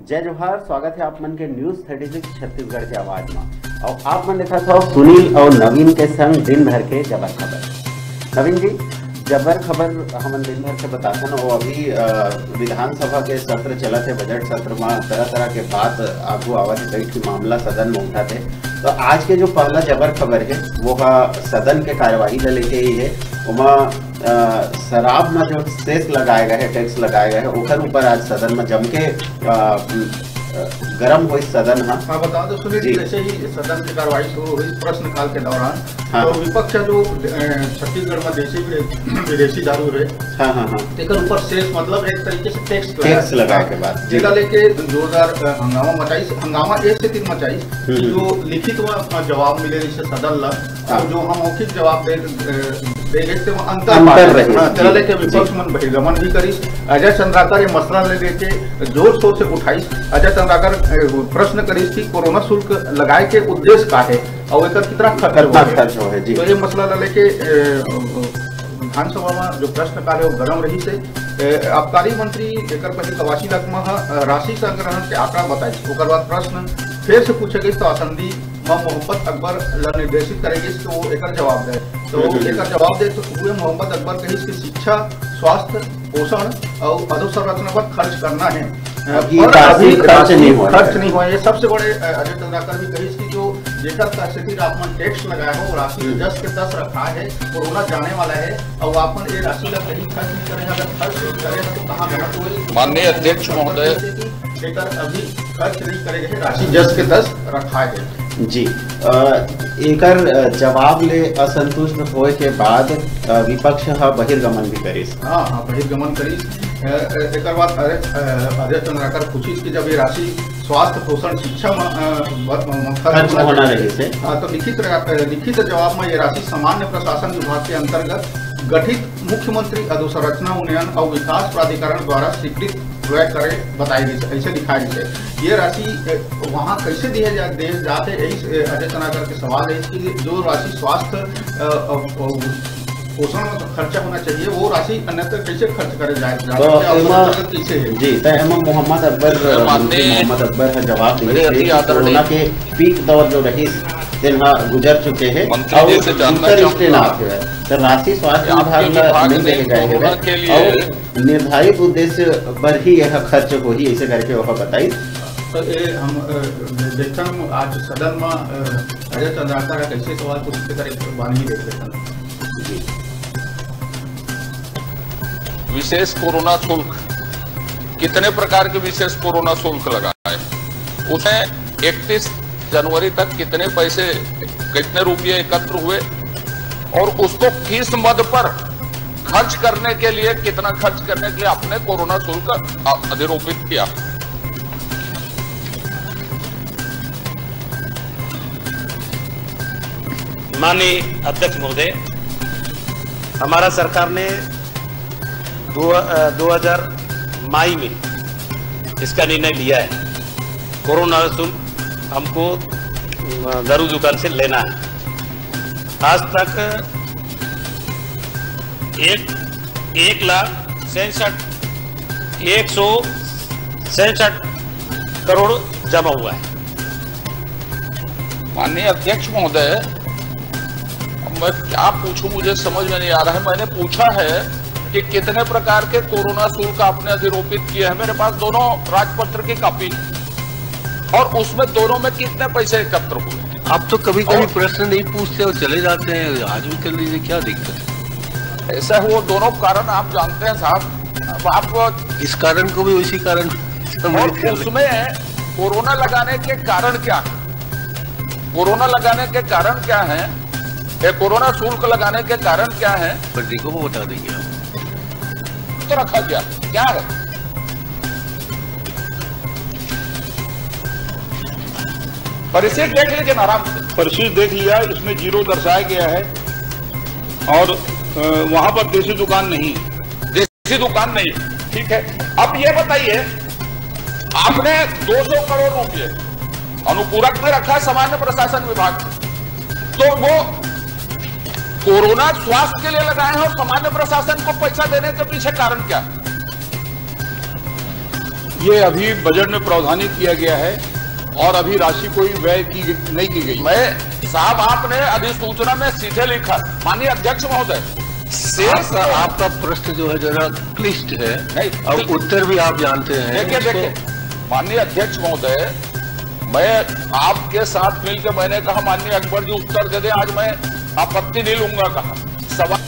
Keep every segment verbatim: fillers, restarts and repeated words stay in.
जय जोहार, स्वागत हे आप मन के News Thirty Six छत्तीसगढ़ के आवाज म। अउ आप मन देखत हव सुनील अउ नवीन के संग दिन भर के जबर खबर। नवीन जी, जबर खबर हमन दिन भर के बताथन, वो अभी, अ, विधानसभा के सत्र चलत हे, बजट सत्र म तरह-तरह के बात आगू आवत हे, कई ठो मामला सदन म उठत हे। तो आज के जो पहला जबर खबर हे, वो ह सदन के कार्यवाही ल लेके ही हे। ओमा, अ, शराब म जो cess लगाए गए हे, tax लगाए गए हे, ओकर ऊपर आज सदन म जम के, अ, अ, गरम होइस सदन ह। हाँ, बता दो सुनील जी। जैसे ही सदन की कार्यवाही शुरू हुई प्रश्नकाल के दौरान, हाँ। तो विपक्ष जो, अ, छत्तीसगढ़ में देसी विदे-, विदेशी दारू रहे, हाँ, हाँ, हाँ। तेकर ऊपर cess, मतलब एक तरीके से tax लगाए। Tax लगाए के बाद, जी। जेला लेके जोरदार, अ, हंगामा मचाइस। हंगामा ए स्थिति में मचाइस कि हम्म। जो लिखित में, अ, जवाब मिले जैसे सदन ला, हाँ। अउ जो हम मौखिक जवाब दे, अ, दे गए, तेमा अंतर अंतर पाए। रहे। हाँ, तेला जी, लेके विपक्ष जी। मन बहिर्गमन भी करिस। अजय चंद्राकर ये मसला ले लेके जोर शोर से उठाइस। अजय चंद्राकर, अ, प्रश्न करिस कि कोरोना शुल्क लगाए के उद्देश्य का हे अउ एकर कितना खर्च कितना हुआ हे? खर्च हुआ हे, जी। तो ये मसला ला लेके, अ, विधानसभा में जो प्रश्नकाल हे वो गरम रहिस हे। अ, आबकारी मंत्री एकर पहले कवासी लकमा ह, अ, राशि संग्रहण के आंकड़ा बताइस। ओकर बाद प्रश्न फेर से पूछे गइस तो आसंदी म मोहम्मद अकबर ल निर्देशित करे गइस कि वो एकर जवाब दे। तो हम्म, हम्म। एकर जवाब देत हुए मोहम्मद अकबर कहिस कि शिक्षा, स्वास्थ्य, पोषण अउ अधोसंरचना पर खर्च करना हे। अभी और राशि अभी खर्च राशि नहीं हुआ खर्च है। नहीं हुआ है। ये सबसे बड़े, अ, अजय चंद्राकर भी कहिस कि जो जेकर कैसेटी आप मन tax लगाए हो, वो राशि हम्म। दस के दस रखा है, कोरोना जाने वाला है, और आप मन ये राशि ला कहीं खर्च नहीं करेगा। अगर खर्च नहीं करेगा तो कहाँ गलत होगी? माननीय अध्यक्ष महोदय। जेकर अभी खर्च नहीं करे गए, राशि दस के दस रखा है। जी, अ, एकर, अ, जवाब ले असंतुष्ट होए के बाद, अ, विपक्ष ह बहिर्गमन भी करिस। हाँ, हाँ, बहिर्गमन करिस। अ, अ, एकर बाद अरे, अ, अजय चंद्राकर पूछिस कि जब ये राशि स्वास्थ्य, पोषण, शिक्षा म, अ, ब-, म-, म-, खर्च खर्च होना होना रहिस हे। हाँ, तो लिखित र-, अ, लिखित जवाब में ये राशि सामान्य प्रशासन विभाग के अंतर्गत गठित मुख्यमंत्री अधोसंरचना उन्नयन और विकास प्राधिकरण द्वारा स्वीकृत व्यय करे बताए गए, ऐसे लिखाए गए। ये राशि, अ, वहाँ कैसे दिए जा-, दिए जाते, यही, अ, अजय चंद्राकर के सवाल है कि जो राशि स्वास्थ्य, अ, अ, अ, पोषण में खर्चा होना चाहिए, वो राशि अन्यत्र कैसे खर्च करे जाए, जाए? तो क्या एमा, मतलब कैसे है? जी, तो एमा मोहम्मद अकबर, अ, मंत्री मोहम्मद अकबर ह जवाब दिए कि कोरोना के peak दौर जो रहिस, तेन ह गुजर चुके हे, मंत्री और जी से जानना दूसर चाहूंगा। Strain आत हे, तो राशि स्वास्थ्य विभाग ला नहीं देहे गए हे, कोरोना के लिए और निर्धारित उद्देश्य पर ही यह खर्च होही, ऐसे करके वह बताई। तो ये हम, अ, देखथन आज सदन में, अ, अजय चंद्राकर कैसे सवाल पूछते करे, बानी देख लेथन। जी। विशेष कोरोना शुल्क, कितने प्रकार के विशेष कोरोना शुल्क लगा है, उसे इकतीस जनवरी तक कितने पैसे, कितने रुपये एकत्र हुए और उसको किस मद पर खर्च करने के लिए, कितना खर्च करने के लिए आपने कोरोना शुल्क अ-, अधिरोपित किया? माननीय अध्यक्ष महोदय, हमारा सरकार ने दो, अ, दो हज़ार मई में इसका निर्णय लिया है। कोरोना शुल्क हमको, अ, दारू दुकान से लेना है। आज तक एक, एक लाख सैंसठ, एक सौ सैंसठ करोड़ जमा हुआ है। माननीय अध्यक्ष महोदय, अब मैं क्या पूछूं, मुझे समझ में नहीं आ रहा है। मैंने पूछा है कि कितने प्रकार के कोरोना शुल्क आपने अधिरोपित किए हैं। मेरे पास दोनों राजपत्र की कॉपी है और उसमें दोनों में कितने पैसे एकत्र हुए। आप तो कभी कभी और प्रश्न नहीं पूछते और चले जाते हैं, आज भी कर लीजिए, क्या दिक्कत है? ऐसा है, वो दोनों कारण आप जानते हैं साहब। अब आप इस कारण को भी उसी कारण और समझ कर ले। उसमें कोरोना लगाने के कारण क्या है, कोरोना लगाने के कारण क्या है, ये कोरोना शुल्क लगाने के कारण क्या है, पर देखो, वो बता देंगे आप। तो रखा गया क्या है? परिशिष्ट देख लीजिए ना आराम से। परिशिष्ट देख लिया, इसमें जीरो दर्शाया गया है और, अ, वहां पर देसी दुकान नहीं है। देसी दुकान नहीं, ठीक है। अब ये बताइए, आपने दो सौ करोड़ रुपए अनुपूरक में रखा है सामान्य प्रशासन विभाग, तो वो कोरोना स्वास्थ्य के लिए लगाए हैं और सामान्य प्रशासन को पैसा देने के पीछे कारण क्या? ये अभी बजट में प्रावधानित किया गया है और अभी राशि कोई व्यय की नहीं की गई। मैं, साहब, आपने अधिसूचना में सीधे लिखा, माननीय अध्यक्ष महोदय, सिर्फ आपका प्रश्न जो है जरा क्लिष्ट है। नहीं, और उत्तर भी आप जानते हैं। देखिए, देखिए, माननीय अध्यक्ष महोदय, मैं आपके साथ मिलकर मैंने कहा, माननीय अकबर जी उत्तर दे दें, आज मैं आपत्ति नहीं लूंगा कहा। सवाल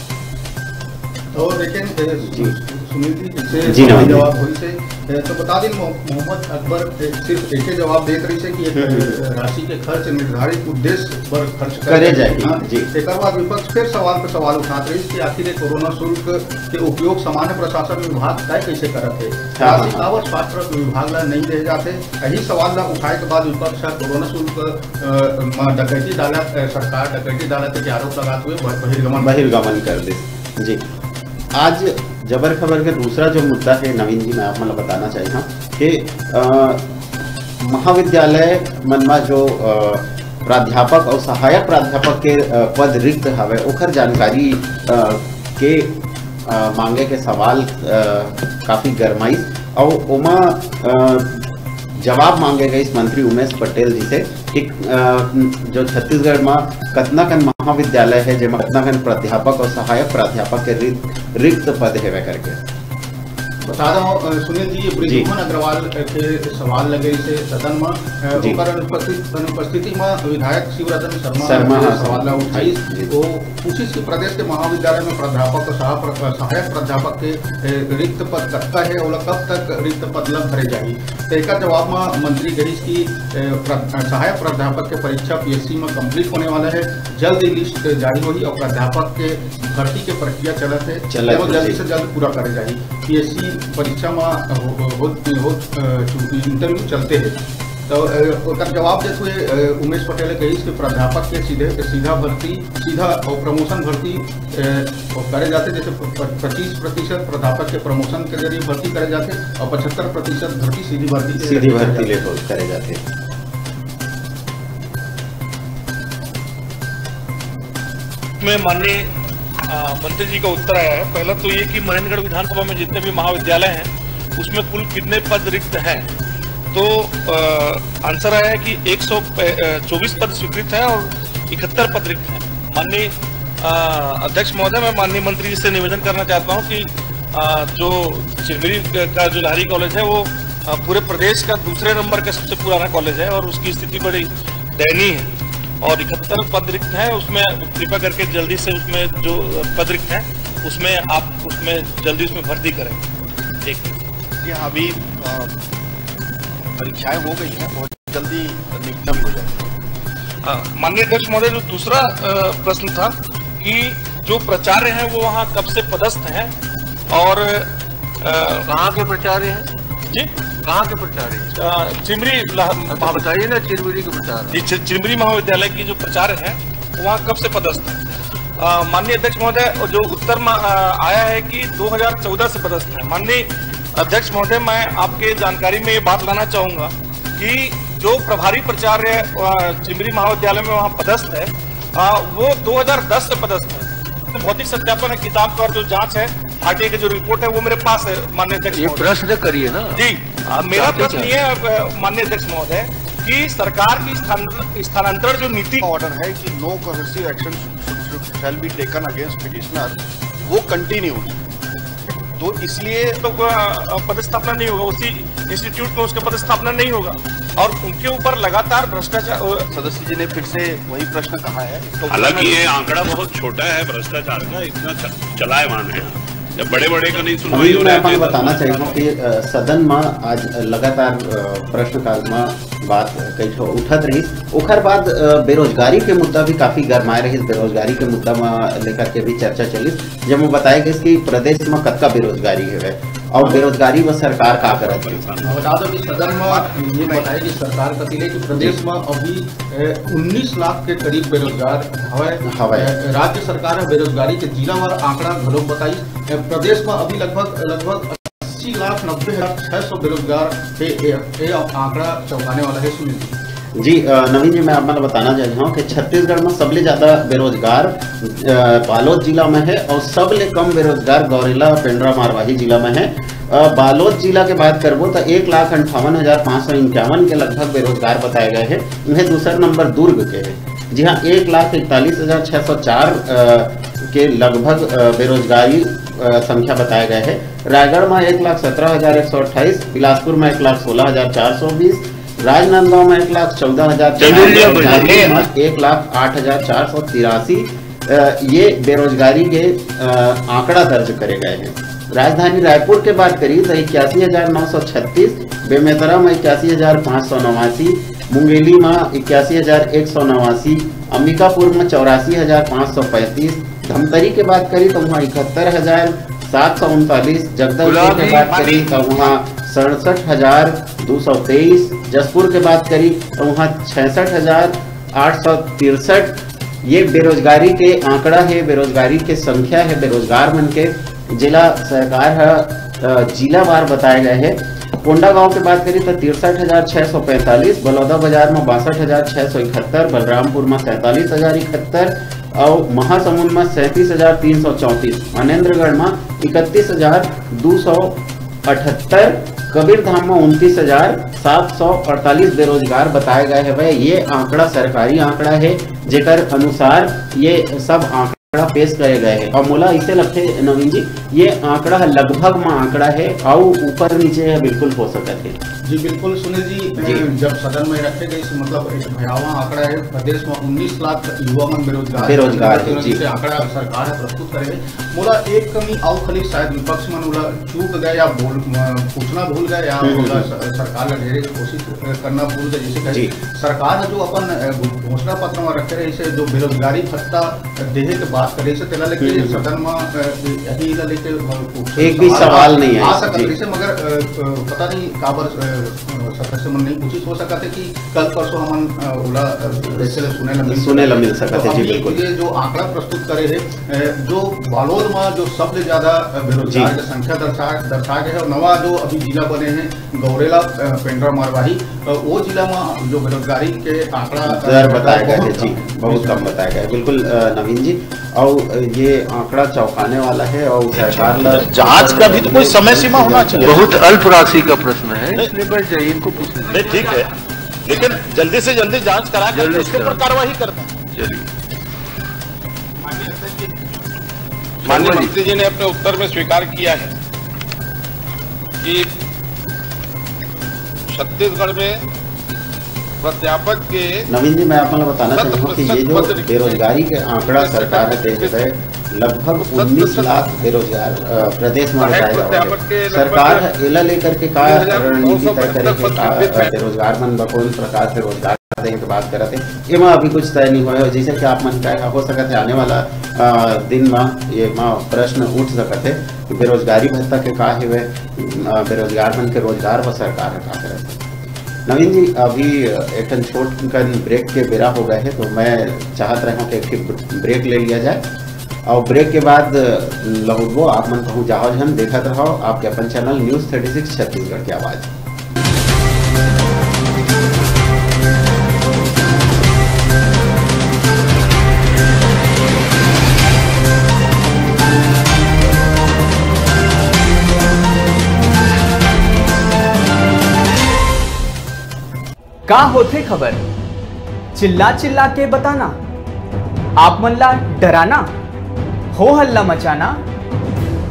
तो लेकिन, ए, जी। सुनील जी, इससे जी, नवीन जी। जवाब होई से, ए, तो बता दें, मो-, मोहम्मद अकबर, ए, सिर्फ एके जवाब देत रही से कि एक, हम्म, हम्म। ए, राशि के खर्च निर्धारित उद्देश्य पर खर्च करे करे जाए। हाँ, जी। एकर बाद विपक्ष फिर सवाल पे सवाल उठात रही कि आखिर ये कोरोना शुल्क के उपयोग सामान्य प्रशासन विभाग तय कैसे करत है? हाँ, राशि हाँ, हाँ। काबर स्वास्थ्य विभाग ला नहीं दे जाते? यही सवाल ला उठाए के बाद विपक्ष ह कोरोना शुल्क, अ, म डकैती डालत, अ, सरकार डकैती डालत के आरोप लगाते हुए बह-, बहिर्गमन बहिर्गमन कर दे। जी। आज जबर खबर के दूसरा जो मुद्दा है, नवीन जी, मैं आप मन ल बताना चाहिए कि, अ, महाविद्यालय मन म जो, अ, प्राध्यापक और सहायक प्राध्यापक के, अ, पद रिक्त हवे, ओखर जानकारी, अ, के, अ, मांगे के सवाल, अ, काफी गरमाइस और ओमा, अ, जवाब मांगे गइस मंत्री उमेश पटेल जी से कि, अ, जो छत्तीसगढ़ म कतना कन महाविद्यालय है, जेमा कतना कन प्राध्यापक और सहायक प्राध्यापक के रिक्त, रिक्त पद हेवे करके। बता रहा हूँ, अ, सुनील जी, ये जी। बृजुमोहन अग्रवाल के सवाल लगे इसे सदन में, अ, जी। ओकर अनुपस्थित, अनुपस्थिति में विधायक शिवरतन शर्मा शर्मा, ये हाँ, सवाल ला उठाई। जी। वो पूछिस कि प्रदेश के महाविद्यालय में प्राध्यापक और सहा-, प्र-, सहायक प्राध्यापक के, अ, रिक्त पद कतका है, ओला कब तक रिक्त पद ला भरे जाही? तो एकर जवाब में मंत्री कहिस कि, अ, प्र-, सहायक प्राध्यापक के परीक्षा पीएससी में कंप्लीट होने वाला है, जल्द ही लिस्ट जारी होही और प्राध्यापक के भर्ती के प्रक्रिया चलत है, चलत वो है, जल्द जी। से जल्द पूरा करे जाही। पीएससी परीक्षा में हो, हो, हो, अ, इंटरव्यू चलते हैं। तो, अ, ओकर जवाब देते हुए, अ, उमेश पटेल कहिस कि प्राध्यापक के सीधे, सीधा भर्ती, सीधा और प्रमोशन भर्ती, अ, वो करे जाते, जैसे प-, प-, पच्चीस प्रतिशत प्राध्यापक के प्रमोशन के जरिए भर्ती करे जाते और पचहत्तर प्रतिशत भर्ती सीधी भर्ती के सीधी जरिए भर्ती करे ले जाते। हो, करे जाते। में माननीय, अ, मंत्री जी का उत्तर आया है। पहला तो ये कि महेंद्रगढ़ विधानसभा में जितने भी महाविद्यालय हैं, उसमें कुल कितने पद रिक्त हैं? तो, अ, आंसर आया है कि एक सौ, अ, चौबीस पद स्वीकृत है और इकहत्तर पद रिक्त हैं। माननीय, अ, अध्यक्ष महोदय, मैं माननीय मंत्री जी से निवेदन करना चाहता हूँ कि, अ, जो चिरमिरी का जो लहरी कॉलेज है, वो, अ, पूरे प्रदेश का दूसरे नंबर का सबसे पुराना कॉलेज है और उसकी स्थिति बड़ी दयनीय है और इकहत्तर पद रिक्त हैं, उसमें कृपया करके जल्दी से उसमें जो पद रिक्त हैं, उसमें आप, उसमें जल्दी उसमें भर्ती करें। ठीक। जी हाँ, अभी, अ, परीक्षाएं हो गई हैं, बहुत जल्दी नियुक्ति भी हो जाएगी। हाँ, माननीय अध्यक्ष महोदय, जो दूसरा, अ, प्रश्न था कि जो प्राचार्य हैं, वो वहाँ कब से पदस्थ हैं और, अ, कहाँ के प्राचार्य हैं? जी? कहाँ के प्राचार्य हैं? अ, चिमरी ला-, अच्छा, बताइए ना, चिरमिरी के प्राचार्य। जी, चि-, चिरमिरी महाविद्यालय की जो प्राचार्य हैं, वो वहाँ कब से पदस्थ हैं? अ, माननीय अध्यक्ष महोदय, जो उत्तर मा-, अ, आया है कि दो हज़ार चौदह से पदस्थ हैं। माननीय अध्यक्ष महोदय, मैं आपके जानकारी में ये बात लाना चाहूँगा कि जो प्रभारी प्राचार्य, अ, चिमरी महाविद्यालय में वहाँ पदस्थ है, अ, वो दो हज़ार दस से पदस्थ है। भौतिक सत्यापन है, किताब पर जो जांच है, आरटीआई की जो रिपोर्ट है, वो मेरे पास है, माननीय अध्यक्ष ये महोदय। प्रश्न करिए ना। जी, आप मेरा जानते प्रश्न क्या? ये है, अ, माननीय अध्यक्ष महोदय, कि सरकार की स्थान-, स्थानांतरण जो नीति ऑर्डर है कि no coercive action shall be taken against petitioner, वो कंटिन्यू है। तो इसलिए तो, अ, पदस्थापना नहीं होगा, उसी इंस्टीट्यूट में उसका पदस्थापना नहीं होगा और उनके ऊपर लगातार भ्रष्टाचार, अ, सदस्य जी ने फिर से वही प्रश्न कहा है। तो हालांकि मैं ये आंकड़ा बहुत छोटा है भ्रष्टाचार का, इतना च-, चलायमान है। जब बड़े-बड़े का नहीं सुनवाई अभी हो मैं रहा है, अपन तो बताना चाहूँगा कि, अ, सदन में आज लगातार, अ, प्रश्नकाल में बात कई ठो उठत रही। ओकर बाद, अ, बेरोजगारी के मुद्दा भी काफी गरमाए रही। बेरोजगारी के मुद्दा में लेकर के भी चर्चा चली, जब वो बताया गया कि प्रदेश में कतका बेरोजगारी है और बेरोजगारी में सरकार का करत है। बता दो कि सदन में ये बताया कि सरकार कति ले कि प्रदेश में अभी, ए, उन्नीस लाख के करीब बेरोजगार हवय। हवय। ए, राज्य सरकार ह बेरोजगारी के जिलावार आंकड़ा घलो बताई। ए, प्रदेश में अभी लगभग, लगभग अस्सी लाख नब्बे हजार छह सौ बेरोजगार हे। ए, ए आंकड़ा चौंकाने वाला है, सुनील जी। जी, अ, नवीन जी, मैं आप मन ल बताना चाह रहा हूँ कि छत्तीसगढ़ में सबले ज्यादा बेरोजगार, अ, बालोद जिला में है और सबले कम बेरोजगार गौरेला पेंड्रा मरवाही जिला में है। अ, बालोद जिला के बात करबो तो एक लाख अंठावन हजार पाँच सौ इक्यावन के लगभग बेरोजगार बताए गए हैं। उन्हें दूसरा नंबर दुर्ग के है। जी हाँ, एक लाख इकतालीस हजार छह सौ चार, अ, के लगभग, अ, बेरोजगारी, अ, संख्या बताए गए है। रायगढ़ में एक लाख सत्रह हजार एक सौ अट्ठाईस, बिलासपुर में एक लाख सोलह हजार चार सौ बीस, राजनांदगांव में एक लाख चौदह हजार, चंदौली में एक लाख आठ हजार चार सौ तिरासी, अ, ये बेरोजगारी के, अ, आंकड़ा दर्ज करे गए हैं। राजधानी रायपुर के बात करी तो इक्यासी हजार नौ सौ छत्तीस, बेमेतरा में इक्यासी हजार पाँच सौ नवासी, मुंगेली में इक्यासी हजार एक सौ नवासी, अंबिकापुर में चौरासी हजार पाँच सौ पैंतीस, धमतरी के बात करी तो वहाँ इकहत्तर हजार सात सौ उनतालीस, जगदलपुर के बात करी तो वहाँ सड़सठ हजार दो सौ तेईस, जसपुर के बात करी तो वहाँ छियासठ हजार आठ सौ तिरसठ। ये बेरोजगारी के आंकड़ा है, बेरोजगारी के संख्या है, बेरोजगार मन के, जेला सरकार ह, अ, जिलावार बताए गए है। कोंडागांव के बात करी तो तिरसठ हजार छह सौ पैंतालीस, बलौदा बाजार में बासठ हजार छह सौ इकहत्तर, बलरामपुर में सैंतालीस हजार इकहत्तर और महासमुंद में सैंतीस हजार तीन सौ चौंतीस, मनेंद्रगढ़ में इकतीस हजार दो सौ अठहत्तर, कबीरधाम में उनतीस हजार सात सौ अड़तालीस बेरोजगार बताए गए हवे। ये आंकड़ा सरकारी आंकड़ा है, जेकर अनुसार ये सब आंकड़ा पेश करे गए हैं। और मोला इसे लगथे नवीन जी, ये आंकड़ा ह लगभग म आंकड़ा है, अउ ऊपर नीचे ह बिल्कुल हो सकत है। जी बिल्कुल सुनील जी, जी। अ, जब सदन में रखे गए, मतलब एक भयावह आंकड़ा है, प्रदेश में उन्नीस लाख युवा मन बेरोजगार बेरोजगार है, जी। जैसे आंकड़ा सरकार है प्रस्तुत करे है। मोला एक कमी अउ खाली शायद विपक्ष मन ओला चूक गए या बोल, अ, पूछना भूल गए या हम्म, ओला हम्म। स-, सरकार ला घेरे के कोशिश, अ, करना भूल गए, जैसे कहे जी। सरकार ह जो अपन, अ, घो-, घोषणा पत्र में रखे रहे, इसे जो बेरोजगारी भत्ता देहे के बात करे से तेला लेके हम्म, हम्म। सदन में, अ, यही ला लेके, अ, एक भी सवाल सवाल नहीं आया, आ सकत जी। रहिसे, मगर, अ, अ, पता नहीं काबर, अ, अ, सदस्य मन नहीं पूछिस। हो सकत है कि कल परसों हमन, अ, ओला, अ, जैसे ले सुने ला मिल सुने ला सकत मिल है। सकत तो है, जी, अभी बिल्कुल। ये जो आंकड़ा प्रस्तुत करे है, अ, जो बालोद में जो सबले ज्यादा, अ, बेरोजगार जी। के संख्या दर्शा, दर्शा गए है और नवा जो अभी जिला बने हैं गौरेला, अ, पेंड्रा मरवाही, अ, वो जिला में जो बेरोजगारी के आंकड़ा, अ, दर बताया गया है, बहुत जी, कम है। बहुत कम बताया गया है, बिल्कुल, अ, नवीन जी। और ये आंकड़ा चौंकाने वाला है और सरकार ला जांच का भी तो कोई समय सीमा होना चाहिए। बहुत अल्प राशि का प्रश्न है, नहीं। इसलिए बैठ जाइए, इनको पूछने दीजिए। नहीं, ठीक है, लेकिन जल्दी से जल्दी जांच करा करके जल्दी उसके ऊपर करा। कार्रवाई करना। चलिए। माननीय मंत्री जी ने अपने उत्तर में स्वीकार किया है कि छत्तीसगढ़ में प्राध्यापक के नवीन जी, मैं आप मन ल बताना चाहूंगा कि ये जो बेरोजगारी के आंकड़ा सरकार ह दे हवे, लगभग उन्नीस लाख बेरोजगार, अ, प्रदेश में बताए जावत हे। सरकार ह एला लेकर के का रणनीति तय करे हे, का, अ, बेरोजगार मन बर कौन प्रकार से रोजगार देहे के बात करत हे, एमा अभी कुछ तय नहीं होय हे। जैसे कि आप मन का हो सकत हे आने वाला, अ, दिन में ये मा प्रश्न उठ सकत हे कि बेरोजगारी भत्ता के का हेवय, अ, बेरोजगार मन के रोजगार बर सरकार ह का करत हे। नवीन जी, अभी एक ठन छोट कन ब्रेक के बेरा हो गए हे, तो मैं चाहत रहे हूँ कि एक ठे ब्रेक ले लिया जाए और ब्रेक के बाद लौटबो। आप मन कहूँ जाओ झन, देखत रहो आपके अपन channel news thirty six Chhattisgarh की आवाज़। का होथे खबर? चिल्ला चिल्ला के बताना, आप मन ला डराना, हो हल्ला मचाना,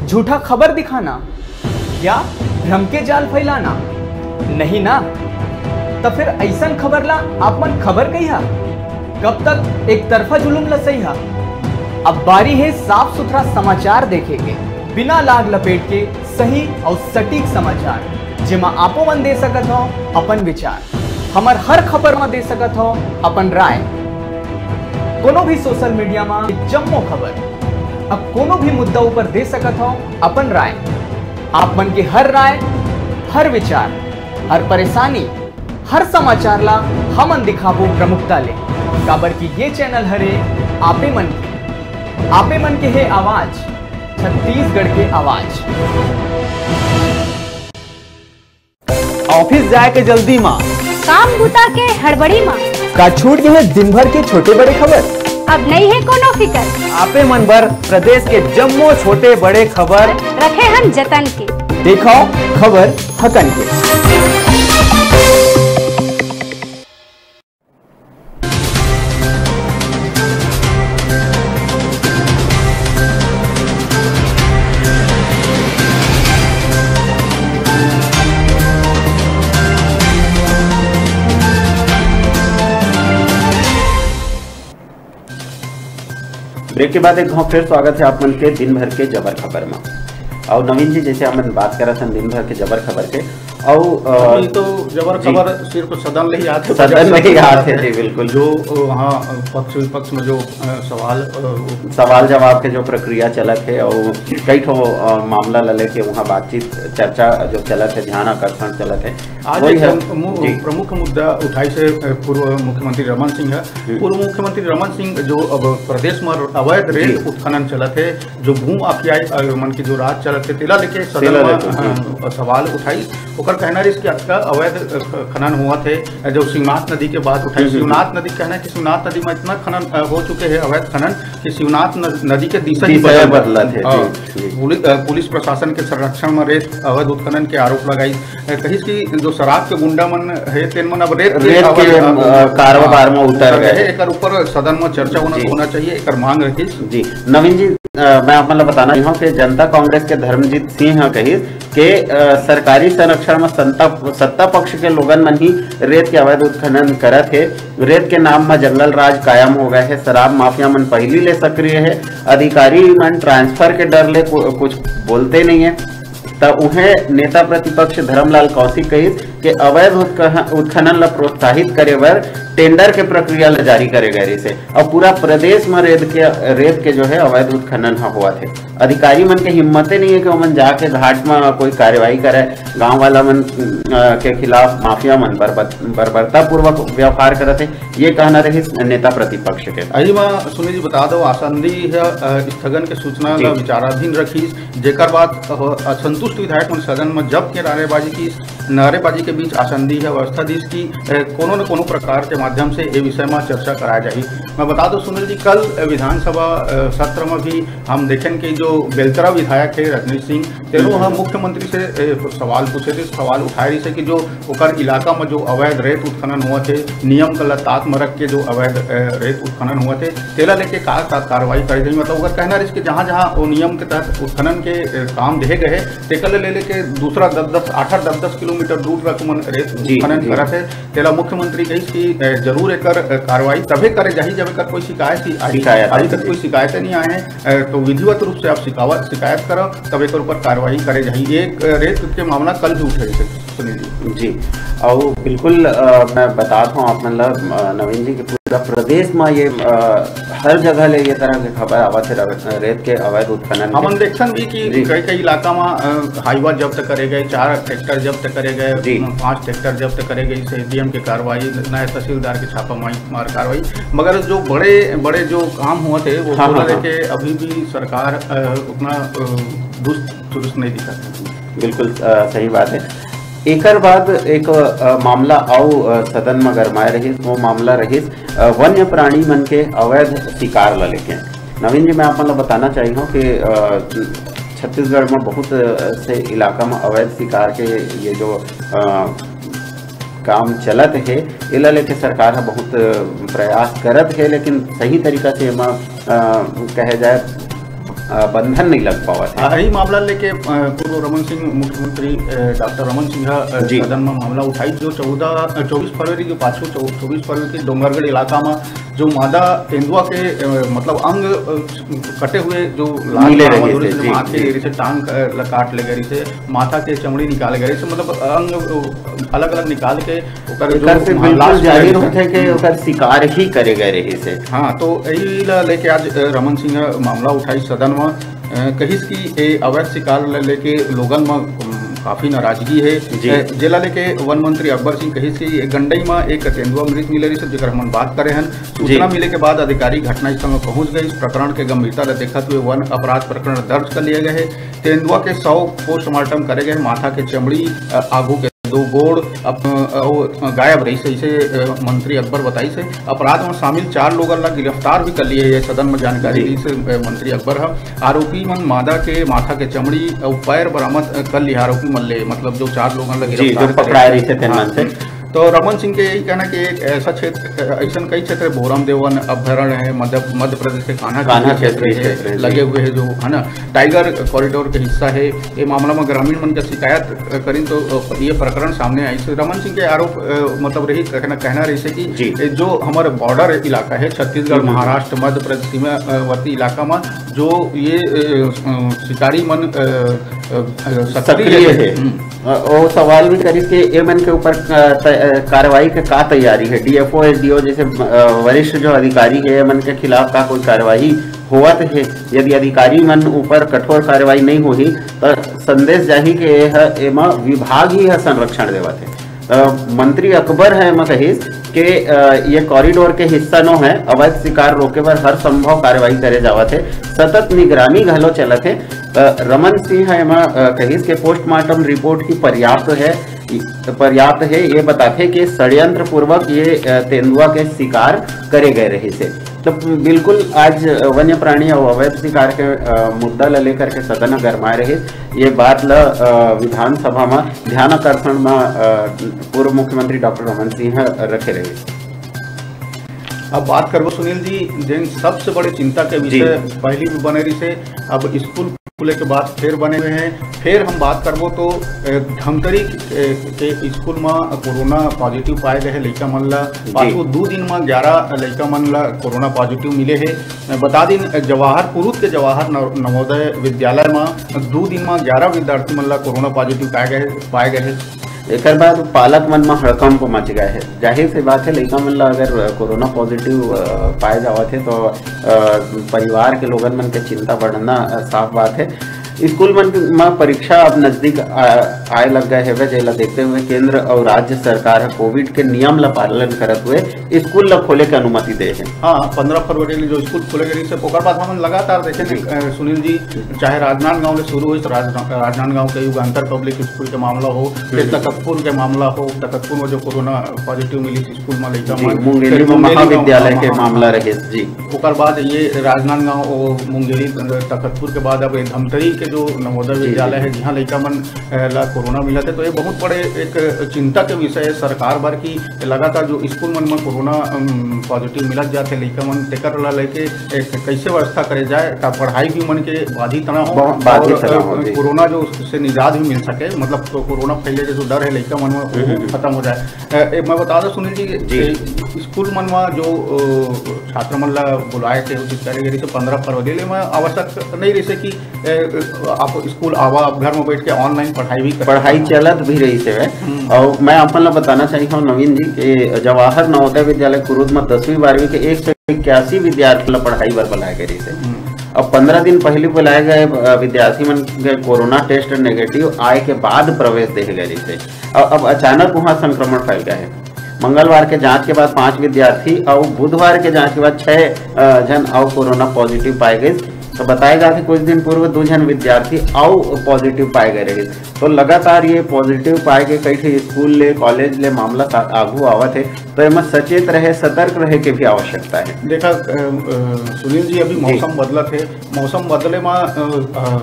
झूठा खबर दिखाना, या भ्रम के जाल फैलाना? नहीं ना। त फिर अइसन खबर ला आप मन खबर कहिहा? कब तक एक तरफा जुलूम ला सहिहा? अब बारी हे साफ सुथरा समाचार देखे के, बिना लाग लपेट के सही अउ सटीक समाचार, जेमा आपो मन दे सकत हव अपन विचार। हमर हर खबर म दे सकत हव अपन राय। कोनो भी सोशल मीडिया म जम्मो खबर, अब कोनो भी मुद्दा ऊपर दे सकत हव अपन राय। आप मन के हर राय, हर विचार, हर परेशानी, हर समाचार ला हमन दिखाबो प्रमुखता ले, काबर कि ये चैनल हरे आपे मन के, आपे मन के हे आवाज, छत्तीसगढ़ के आवाज। ऑफिस जाए के जल्दी म काम बुता के हड़बड़ी मा का छूट गे हे दिन भर के छोटे बड़े खबर? अब नइ हे कोनो फिकर। आपे मन बर प्रदेश के जम्मो छोटे बड़े खबर रखे हन जतन के। देखव खबर हकन के। ब्रेक के बाद एक घाव फिर स्वागत हे आप मन के दिन भर के जबर खबर मा। अउ नवीन जी, जैसे हमन बात करत हन दिन भर के जबर खबर के, अउ, अ, अभी तो जबर जी। खबर सिर्फ सदन ले ही आथे, सदन ले ही आथे, जी, बिल्कुल। जो, अ, वहाँ, अ, पक्ष विपक्ष में जो, अ, सवाल, अ, सवाल जवाब के जो प्रक्रिया चलत हे, अउ कई ठो, अ, मामला ल लेके वहाँ बातचीत, चर्चा जो चलत हे, ध्यान आकर्षण चलत हे, आज वही एक है। प्रमु-, जी। प्रमुख मुद्दा उठाइस हे, अ, पूर्व मुख्यमंत्री रमन सिंह ह। हम्म। पूर्व मुख्यमंत्री रमन सिंह जो अब प्रदेश में अवैध रेत जी। उत्खनन चलत हे, जो भू माफिया, अ, मन के जो राज चलत हे, तेला लेके सदन तेला में, लेके, अ, जी। सवाल उठाइस। ओकर कहना रहिस कि अतका अवैध, अ, ख-, खनन होवत हे, अ, जो शिवनाथ नदी के बात उठाइस। हम्म, हम्म, शिवनाथ नदी के कहना हे कि शिवनाथ नदी में इतना खनन, अ, हो चुके हे अवैध खनन कि शिवनाथ न-, नदी के दिशा ही दिशा बदल बदलत हे, हाँ। जी, जी। पुलिस, अ, पुलिस प्रशासन के संरक्षण में रेत अवैध उत्खनन के आरोप लगाइस। अ, कहिस कि जो शराब के गुंडा मन हे, तेन मन अब रेत के रेत के, अवैध, अ, अ, कारोबार में उतर उतर गए। गए। एकर ऊपर सदन में चर्चा होना, जी। होना चाहिए, एकर मांग रखिस। जी, नवीन जी, अ, मैं आप मन ल बताना चाहूँ कि जनता कांग्रेस के धर्मजीत सिंह ह कहिस के, अ, सरकारी संरक्षण में सत्ता, सत्ता पक्ष के लोगन मन ही रेत के अवैध उत्खनन करत हे। रेत के नाम म जंगल राज कायम हो गए हे। शराब माफिया मन पहिली ले सक्रिय हे। अधिकारी मन ट्रांसफर के डर ले कु-, कुछ बोलते नहीं है। त उहें नेता प्रतिपक्ष धर्मलाल कौशिक कहिस के अवैध उत्कह-, उत्खनन ल प्रोत्साहित करे बर टेंडर के प्रक्रिया ल जारी करे गए रहिसे। अब पूरा प्रदेश म रेत के, रेत के जो है अवैध उत्खनन ह होवत हे। अधिकारी मन के हिम्मते नहीं है कि ओमन जाके घाट म कोई कार्रवाई करे। गांव वाला मन, अ, के खिलाफ माफिया मन बर्बर-, बर्बरतापूर्वक व्यवहार करत हे, ये कहना रहिस नेता प्रतिपक्ष के। अही म सुनील जी बता दो, आसंदी ह, अ, स्थगन के सूचना जी। ल विचाराधीन रखिस, जेकर बाद, अ, असंतुष्ट विधायक मन सदन म जम के नारेबाजी की, नारेबाजी के बीच आसंदी ह व्यवस्था दिस कि, अ, कोनो न कोनो प्रकार के माध्यम से ए विषय म चर्चा कराया जाही। मैं बता दो सुनील जी, कल, अ, विधानसभा, अ, सत्र म भी हम देखेन कि जो बेलतरा विधायक हे रजनीश सिंह, तेनो ह हम्म। मुख्यमंत्री से, ए, सवाल पूछे थे, सवाल उठाए रहिसे कि जो ओकर इलाका में जो अवैध रेत उत्खनन होवत हे, नियम के लतात में रख के जो अवैध, ए, रेत उत्खनन होवत हे, तेला लेके का, का कार्रवाई करे जाही। मतलब ओकर कहना रहिस कि जहाँ, जहाँ वो नियम के तहत उत्खनन के, ए, काम देहे गए हे, तेकर ले लेके दूसरा दस दस, आठ आठ, दस दस किलोमीटर दूर तक मन रेत जी, उत्खनन जी। करत हे। तेला मुख्यमंत्री कहिस कि, ए, जरूर एकर, ए, कार्रवाई तभे करे जाही, जब एकर कोई शिकायत ही आही। शिकायत अभी आही। तक कोई शिकायत नहीं आए हे। अ, तो विधिवत रूप से आप शिकावत, शिकायत करव, तब एकर ऊपर कार्रवाई करे जाही। ये, अ, रेत के मामला कल भी उठे रहिसे, सुनील जी। जी, अउ बिल्कुल, अ, मैं बतात हूँ आप मन ला, अ, नवीन जी, कि पूरा प्रदेश में ये, अ, हर जगह ले ये तरह के खबर आवत हे, रेत के अवैध उत्खनन के। हमन देखथन भी कि जी। कई, कई इलाका में, अ, हाईवा जब्त करे गए, चार ट्रैक्टर जब्त करे गए, जी। पांच ट्रैक्टर जब्त करे गए, से डीएम के कार्रवाई, नायब तहसीलदार के छापा मार, मार कार्रवाई। मगर जो बड़े, बड़े जो काम होवत हे, वो हाँ, पूरा हाँ, हाँ। लेके अभी भी सरकार, अ, उतना, अ, दुरुस्त, दुरुस्त नहीं दिखत हे। बिल्कुल, अ, सही बात हे। एकर बाद एक, अ, मामला अउ, अ, सदन म गरमाए रहिस, वो मामला रहिस, अ, वन्य प्राणी मन के अवैध शिकार ल लेके। नवीन जी, मैं आप मन ल बताना चाहिहूँ कि, अ, छत्तीसगढ़ म बहुत, अ, से इलाका म अवैध शिकार के ये जो, अ, काम चलत हे, एला लेके सरकार ह बहुत प्रयास करत हे, लेकिन सही तरीका से एमा, अ, कहे जाए, अ, बंधन नहीं लग पावत हे। हाँ, यही मामला लेके, अ, पूर्व रमन सिंह मुख्यमंत्री, अ, डॉक्टर रमन सिंह ह, अ, जी। सदन में मामला उठाई, जो चौदह, अ, चौबीस फरवरी के पाछू, चौ-, चौबीस फरवरी के डोंगरगढ़ इलाका में जो मादा तेंदुआ के, अ, मतलब अंग, अ, कटे हुए जो लाश मिले बरामद रहिस हो रहिस हे, हे, जी, माथे जी। रहिस हे, टांग, अ, ल काट ले गए रहिस हे, माथा के चमड़ी निकाल गए रहिस हे, मतलब अंग, अ, अलग-अलग निकाल के ओकर जो एकर से बिल्कुल लाश जाहिर मिले होथे कि ओकर शिकार ही करे गए रहिस हे। हाँ, तो यही ला लेके आज, अ, रमन सिंह ह मामला उठाई सदन म, अ, कहिस कि ए अवैध शिकार ल लेके लोगन म, उम, काफी नाराजगी हे। जी। अ, जेला लेके वन मंत्री अकबर सिंह कहिस कि ए गंडई म एक तेंदुआ मृत मिले रहिस, जेकर हमन बात करे हन। सूचना जी। मिले के बाद अधिकारी घटनास्थल म पहुंच गए। इस प्रकरण के गंभीरता ल देखत हुए वन अपराध प्रकरण दर्ज कर लिए गए हे। तेंदुआ के शव पोस्टमार्टम करे गए, माथा के चमड़ी, अ, आगू के दो गोड़ अप-, अ, वो गायब रहिस हे, इसे, अ, मंत्री अकबर बताइस हे। अपराध में शामिल चार लोगन ला गिरफ्तार भी कर लिए हे, सदन में जानकारी जी। दीस हे, अ, मंत्री अकबर ह। आरोपी मन मादा के माथा के चमड़ी अउ पैर बरामद, अ, कर लिया आरोपी मन ले, मतलब जो चार लोगन ला जी, गिरफ्तार जो करे पकड़ाए हे। रहिस हे तेन हाँ। मन से। तो रमन सिंह के यही कहना कि एक ऐसा क्षेत्र, अइसन कई क्षेत्र हे, भोरम देवन अभयारण्य हे, मध्य, मध्य प्रदेश के कान्हा कान्हा केसरी केसरी क्षेत्र हे, क्षेत्र हे, जी। लगे हुए हे जो, है ना, टाइगर कॉरिडोर के हिस्सा हे। ये मामला में ग्रामीण मन के शिकायत करिन तो ये प्रकरण सामने आइस। रमन सिंह के आरोप, अ, मतलब रही, कहना, कहना रहिस हे कि जी। ये जो हमारे बॉर्डर इलाका हे, छत्तीसगढ़, हम्म। महाराष्ट्र, मध्य प्रदेश सीमावर्ती इलाका में जो ये, अ, अ, शिकारी मन, अ, अ, अ, सक्रिय सक्रिय हे। हे। हम्म। अ, वो सवाल भी करिस कि ये मन के ऊपर, अ, त-, अ, कार्रवाई के का तैयारी हे। डीएफओ, एसडीओ जैसे, अ, वरिष्ठ जो अधिकारी हे, ये मन के खिलाफ का कोई कार्रवाई होवत हे? यदि अधिकारी मन ऊपर कठोर कार्रवाई नहीं होही, त संदेश जाही कि ये ह, एमा विभाग ही ह संरक्षण देवत हे। अ, मंत्री अकबर ह एमा कहिस कि, अ, ये कॉरिडोर के हिस्सा नो हे, अवैध शिकार रोके बर हर संभव कार्रवाई करे जावत हे, सतत निगरानी घलो चलत हे। अ, रमन सिंह ह एमा, अ, कहिस कि पोस्टमार्टम रिपोर्ट ही पर्याप्त हे, पर्याप्त हे, ये बताथे कि षड्यंत्र पूर्वक ये, अ, तेंदुआ के शिकार करे गए रहिस हे। तो बिल्कुल आज वन्य प्राणी अउ अवैध शिकार के, अ, मुद्दा ल लेकर के सदन ह गरमाए रहिस। ये बात ल, अ, विधानसभा म ध्यान आकर्षण म, अ, पूर्व मुख्यमंत्री डॉक्टर रमन सिंह ह रखे रहिस। अब बात करबो सुनील जी, जेन सबसे बड़े चिंता के जी। विषय पहली भी बने रहिस हे, अब स्कूल खुले के बाद फेर बने हुए हे। फेर हम बात करबो तो, ए, धमतरी, ए, के स्कूल म कोरोना पॉजिटिव पाए गए हे लइका मन ला। जी। पाछू दू दिन म ग्यारह लइका मन ला कोरोना पॉजिटिव मिले हे। बता दिन, जवाहर, कुरुद के जवाहर नव-, नवोदय विद्यालय म दू दिन म ग्यारह विद्यार्थी मन ला कोरोना पॉजिटिव पाए गए, पाए गए हे। एकर बाद पालक मन म हड़कंप मच गए हे। जाहिर सी बात हे, लइका मन ला अगर कोरोना पॉजिटिव, अ, पाए जावत हे, तो, अ, परिवार के लोगन मन के चिंता बढ़ना, अ, साफ बात हे। स्कूल मन म परीक्षा अब नजदीक आ-, आए लग गए हवे, जेला देखते हुए केंद्र अउ राज्य सरकार ह कोविड के नियम ल पालन करत हुए स्कूल ल खोले के अनुमति दे हे। हाँ, पंद्रह फरवरी ले जो स्कूल खोले गए रहिस हे, ओकर बाद हमन लगातार देखे जी। अ, सुनील जी, चाहे राजनांदगांव ले शुरू होइस, राज-, राजनांदगांव के युगांतर पब्लिक स्कूल के मामला हो, फिर हम्म। तकतपुर के मामला हो, तकतपुर में जो कोरोना पॉजिटिव मिलिस स्कूल में लइका जी, मन, मुंगेली फिर में मुंगेली में महाविद्यालय के महा-, मामला रहिस जी। ओकर बाद ये राजनांदगांव, ओ, मुंगेली, तखतपुर के बाद अब ये धमतरी के जो नवोदय जी, विद्यालय जी। हे, जिहां लइका मन, अ, ला कोरोना मिलत हे, तो ये बहुत बड़े एक चिंता के विषय हे सरकार बर कि लगातार जो स्कूल मन म कोरोना, अम, पॉजिटिव मिलत जात हे लइका मन, तेकर ला लेके एक कैसे व्यवस्था करे जाए, का पढ़ाई भी मन के बाधित ना हो बा-, बाधित और, ना हो, अ, जी। कोरोना जो उससे निजात भी मिल सके, मतलब को-, कोरोना फैले के जो डर हे लइका मन में, वो हम्म, हम्म। खत्म हो जाए। अ, ए, मैं बता दूं सुनील जी, जी। ए, स्कूल मन में जो, अ, छात्र मन ला बुलाए थे उचित करे गए रहिस हे पंद्रह फरवरी ले, मैं आवश्यक नहीं रहिस हे कि, ए, आप स्कूल आवा, आप घर में बैठ के ऑनलाइन पढ़ाई भी कर पढ़ाई सकते हैं। चलत भी रहिस हे। हम्म। और मैं अपन ला बताना चाहिए हूँ नवीन जी कि जवाहर नवोदय विद्यालय कुरुद में दसवीं बारहवीं के एक सौ इक्यासी विद्यार्थी ला पढ़ाई बर बुलाए गए रहिस हे। हम्म। अब पंद्रह दिन पहले बुलाए गए, अ, विद्यार्थी मन के कोरोना टेस्ट नेगेटिव आए के बाद प्रवेश दे गए रहिस हे। अब, अब अचानक वहाँ संक्रमण फैल गए हे। मंगलवार के जांच के बाद पांच विद्यार्थी अउ बुधवार के जांच के बाद छह, अ, झन अउ कोरोना पॉजिटिव पाए गए। तो बताए जात हे कुछ दिन पूर्व दू झन विद्यार्थी अउ पॉजिटिव पाए गए रहिस। तो लगातार ये पॉजिटिव पाए के कई ठे स्कूल ले, कॉलेज ले मामला सा-, आगू आवत हे। तो एमा सचेत रहे, सतर्क रहे के भी आवश्यकता हे। देखा, अ, अ, सुनील जी, अभी जी। मौसम बदलत हे, मौसम बदले मा, अ, अ,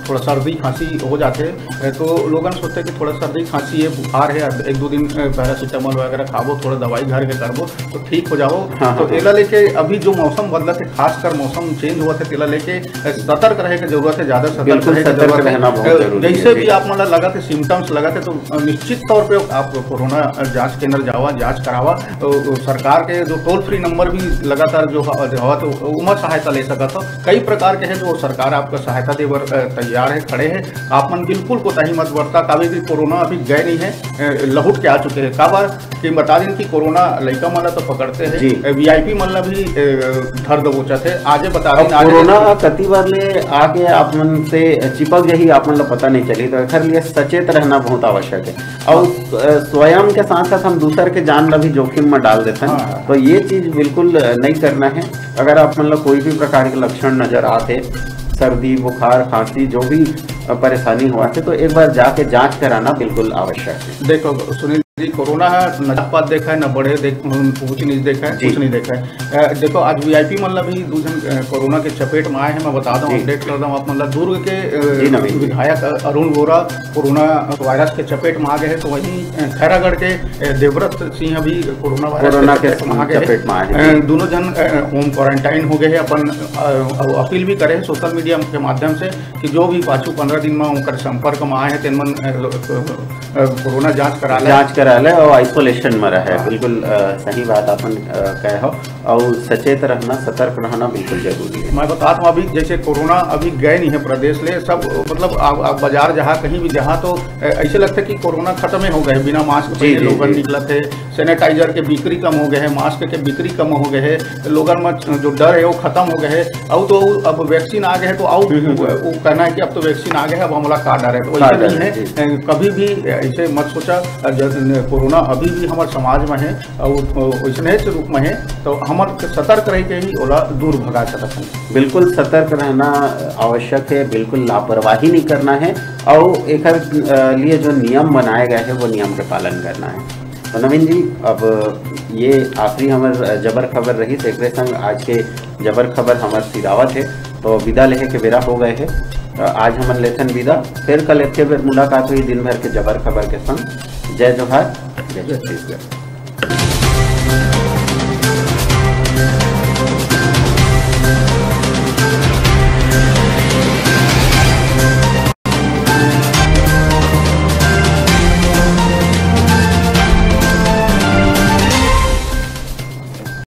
थोड़ा सर्दी खांसी हो जाथे, अ, तो लोगन सोचथे कि थोड़ा सर्दी खांसी हे, बुखार हे, अब एक दो दिन, अ, पैरासिटामोल वगैरह खाबो, थोड़ा दवाई घर के करबो, तो ठीक हो जाबो। हाँ, तो हाँ, एला हाँ। लेके अभी जो मौसम बदलत हे, खासकर मौसम चेंज होवत हे, तेला लेके, अ, सतर्क रहे के जरूरत हे, ज्यादा सतर्क बिल्कुल रहे के सतर्क जरूरत हे। रहना बहुत अ, जरूरी जैसे हे, भी जी। आप मन ला लगत हे, सिम्टम्स लगत हे, तो, अ, निश्चित तौर पे आप कोरोना, अ, जांच केंद्र जावा, जांच करावा। तो, तो सरकार के जो टोल फ्री नंबर भी लगातार जो ह-, जो हवा, तो ओमा सहायता ले सकत हो। कई प्रकार के हे जो सरकार आपका सहायता दे बर, अ, तैयार हे, खड़े हे। आप मन बिल्कुल कोताही मत बरता, काबर कि कोरोना अभी गए नहीं हे, अ, लहुट के आ चुके हे। काबर कि बता दिन कि कोरोना लइका मन ला तो पकड़ते हे, जी। अ, वीआईपी मन ला भी, अ, धर दबोचत हे। आजे बता अब दिन, आज कोरोना कति बार ले आके आप मन से चिपक जाही, आप मन ला पता नहीं चली, तो एखर लिए सचेत रहना बहुत आवश्यक हे। अउ, अ, स्वयं के साथ-साथ हम दूसर के जान ला भी जोखिम में डाल देथन। हाँ। तो ये चीज बिल्कुल, अ, नहीं करना हे। अगर आप मन ला कोई भी प्रकार के लक्षण नजर आत हे, सर्दी, बुखार, खांसी, जो भी, अ, परेशानी होवत हे, तो एक बार जाके जांच कराना बिल्कुल आवश्यक हे। देखो सुनील जी, कोरोना ह न जात पात देखय, न बड़े देख, ऊंच नीच देखय, जी। कुछ नहीं देखय। अ, देखो, आज वीआईपी मन ला भी दू झन, अ, कोरोना के चपेट में आए हे। मैं बता दूं, जी। अपडेट कर दूं आप मन ला, दुर्ग के, अ, जी, नवीन जी। विधायक, अ, अरुण वोरा कोरोना वायरस के चपेट में आ गए हे, तो वहीं, अ, खैरागढ़ के, अ, देवव्रत सिंह भी कोरोना वायरस कोरोना के के चपेट में आ गए हे। चपेट में आ गए हे। अ, दोनों झन, अ, होम क्वारंटाइन हो गए हे। अपन, अ, अपील भी करे हे सोशल मीडिया के माध्यम से कि जो भी पाछू पंद्रह दिन में उनकर संपर्क में आए हे, तेन मन, अ, लो-, अ, अ, कोरोना जांच करा ले। जांच करा ले और आइसोलेशन में रहे। हाँ। बिल्कुल, अ, सही बात अपन, अ, कहे हो। और सचेत रहना, सतर्क रहना बिल्कुल जरूरी हे। मैं बतात हूं, अभी जैसे कोरोना अभी गए नहीं हे प्रदेश ले, सब, मतलब, आप, आप बाजार जहां कहीं भी जहां तो, अ, ऐसे लगता हे कि कोरोना खत्म ही हो गए, बिना मास्क जी, पहने जी, लोगन जी। निकलत हे, सैनिटाइजर के बिक्री कम हो गए हे, मास्क के बिक्री कम हो गए हे, लोगन में जो डर हे वो खत्म हो गए हे। अउ तो अब वैक्सीन आ गए हे तो अउ हम्म, हम्म, हम्म। वो कहना हे कि अब तो वैक्सीन आ गए हे, अब हमला का डर हे, तो का वैसे डर नहीं हे, हे। जी। अ, कभी भी ऐसे मत सोचा। अ, ज-, न-, कोरोना अभी भी हमारे समाज में हे अउ, अ, वैसने रूप में हे, तो हमर सतर्क रह के ही ओला दूर भगा सकत हन। बिल्कुल सतर्क रहना आवश्यक हे, बिल्कुल लापरवाही नहीं करना हे। अउ एकर, अ, लिए जो नियम बनाए गए हे, वो नियम के पालन करना हे। तो नवीन जी, अब ये आखिरी हमर जबर खबर रहिस, एकरे संग आज के जबर खबर हमर सिरावत हे, तो विदा लेहे के बेरा हो गए हे। अ, आज हमन लेथन विदा, फिर कल एक बेर मुलाकात होही दिन भर के जबर खबर के संग। जय जोहार, जय जय छत्तीसगढ़।